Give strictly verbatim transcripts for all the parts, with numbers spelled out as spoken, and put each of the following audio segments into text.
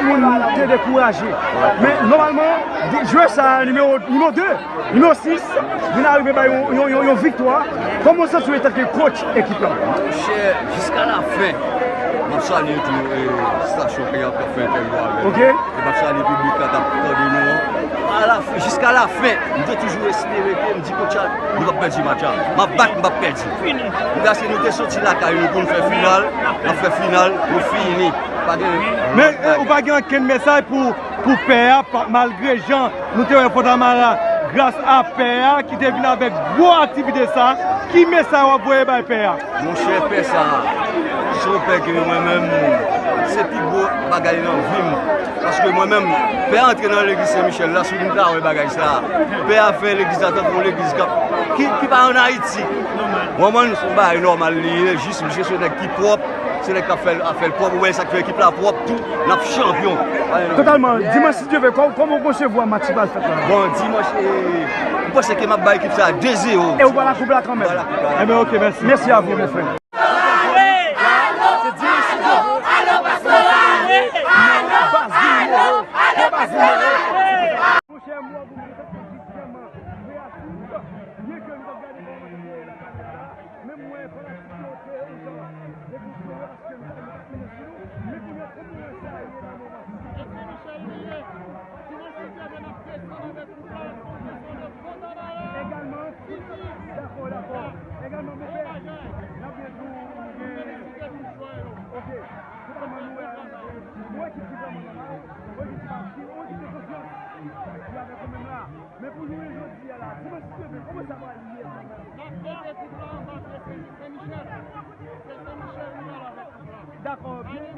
Moun te dekouraje. Men nòmalman, jwè sa a, nimewo, nimewo de, nimewo sis, vin arive bay yon, yon, yon, yon viktwa. Kòman w santi w antanke coach ekip la? Monchè, jiska lafen, m ap salye tou, e, stasyon ke y ap fè entèvyou avè nou. Ok. E m ap salye piblik la k ap tande nou an. Alafen, jiska lafen, m te toujou espere ke m di coach la, nou p ap pèdi match la. M ap bat, m p ap pèdi. Paske nou te soti lakay nou pou n fè final, n ap fè final, nou fini. Pa gen. Men, e, ou pa gen okenn mesaj pou, pou pè a, pa, malgre jan nou te wè Fontamara, gras a pè a ki te vin avèk gwo aktivite sa, ki mesaj w ap voye bay pè a? Monchè, pè sa a, se yon pè ke mwen menm, se pi gwo bagay nan vi m. Paske mwen menm, pè a antre nan legliz Sen Michèl la, si m ta wè bagay sa a. Pè a fè legliz la tankou yon legliz k ap, ki, ki pa ann Ayiti. Mwen, mwen, se yon bagay nòmal li ye, jis misye se yon nèg ki pwòp, se nèg k ap fè l, ap fè l pwòp, ou wè sa k fè ekip la pwòp tou, n ap chanpyon. Totalman. Dimanch, si Dye vle, kò-, kòman w konsevwa match ki pral fèt la? Bon, dimanch, e, m panse ke m ap bay ekip sa a de zewo. E ou ba la koup la kanmenm? Ba la koup la. Enben, ok, mèsi. Merci à vous, mon frère. Se dimanch, si Dye vle. Baz Numéro. Baz Numéro. Monchè, m wè pou mwen, sa fè jisteman reyaksyon. Byen ke nou t ap gade kòman te ye la, kamera a, men m wè fanatik yo te otan depi w te wè paske nou pa, nou pa t mennen sou nou. Men kounye a, kòman w wè sa ye nan moman sa? Epi Michel li ye. Dimanch, si Dye vle, n ap desann avèk gwoup la, n ap desann avèk gwoup la. Egalman, dakò, dakò. Egalman, monpè, n ap gen tou, nou gen, ok. Totalman, nou wè, nou wè ki vrèman nòmal. Yon ekip ki pa, yon ekip de konfyans. Ki avèk ou menm la. Men pou jounen jodi a la, dimanch, si Dye vle, kòman sa va ye? N ap mete tout la anba pye Sen, Sen Michel. Se Sen Michel ki pral avèk tout la. Dakò, byen.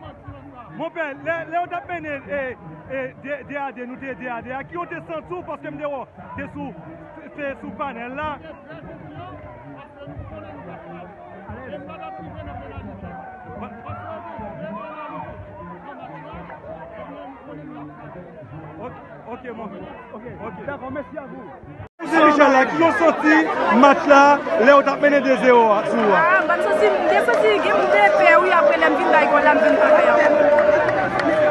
Monpè, lè, lè w t ap mennen, e, e, de, de a de, nou te de a de a, ki w te santi w, paske m te wè w te sou, te sou panèl la. Trè konfyan, paske nou konnen nou t ap pèdi. E m pa t ap rive nan penalite. Paske nou gen penalite nan match la, ebyen nou konnen nou t ap pèdi. Ok, ok, mon frè. Ok. Ok. Dakò, mèsi a vou. Sen Michel la, ki w santi match la, lè w t ap mennen de zewo a, sou ou a? Ah, m pa t santi, m te santi gen, m te pè, wi, apre lè m vin bay gòl la, m vin pa pè ankò.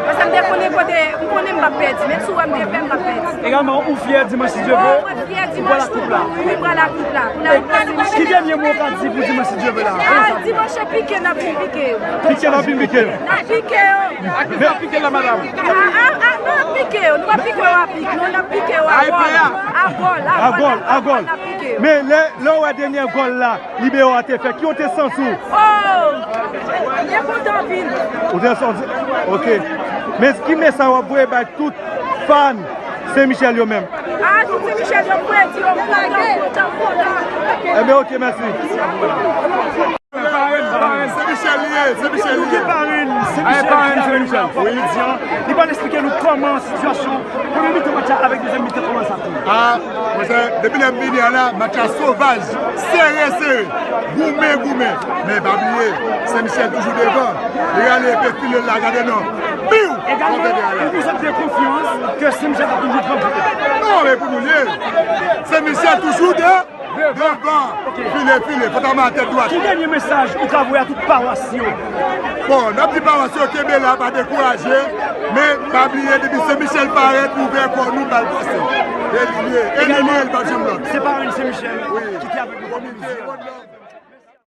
Paske m te konnen kote, m konnen m p ap pèdi. Menm si w wè m te pè, m p ap pèdi. Egalman, ou fyè dimanch, si Dye vle? Oh, mwen fyè dimanch tou. Wi, m pral ak gwoup la. Pou la, e, ki dènye mo w ka di pou dimanch, si Dye vle la? Ah, dimanch se pike, n ap vin pike yo. Pike, n ap vin pike yo. N ap pike yo. Ak kisa pike la, madanm? Ah, ah, ah, nou ap pike yo. Nou p ap pike yo a pik. Non, n ap pike yo a gòl. A gòl, a gòl, a gòl. N ap pike yo. Men lè, lè w wè dènye gòl la, Libero a te fè, ki w te santi w? Oh! M te kontan anpil. Ou te santi? Ok. Men ki mesaj w ap voye bay tout fan Sen Michel yo menm? Ah, tout Sen Michel yo, m voye di yo, m kontan, m kontan, m kontan. Enben, ok, mèsi. Parenn, parenn, Sen Michel li ye, Sen Michel li ye. Nou gen parenn, Sen Michel ki avèk nou, Claude Dian. Li pral esplike nou kòman sitiyasyon premye mitan match la avèk dezyèm mitan kòman sa te ye. Ah, monchè, depi lè m vini a la, match la sovaj, sere, sere, goumen, goumen. Men pa bliye, Sen Michel toujou devan. Li rale epe file l la, gade non. Piw! Egalman, li prezante konfyans ke Sen Michel ap toujou pran kote. Non, men pou nou li ye. Sen Michel toujou de Devan. File, file. Fòk ta mete tèt dwat. Ki dènye mesaj ou ka voye a tout pawas yo? Bon, n ap di pawas yo kenbe la, pa dekouraje. Men, pa bliye, depi Sen Michel parèt, ouvè kò nou, bal pase. E li ye. E li ye, li pa janm lòt. Se parenn Sen Michel ki te avèk nou.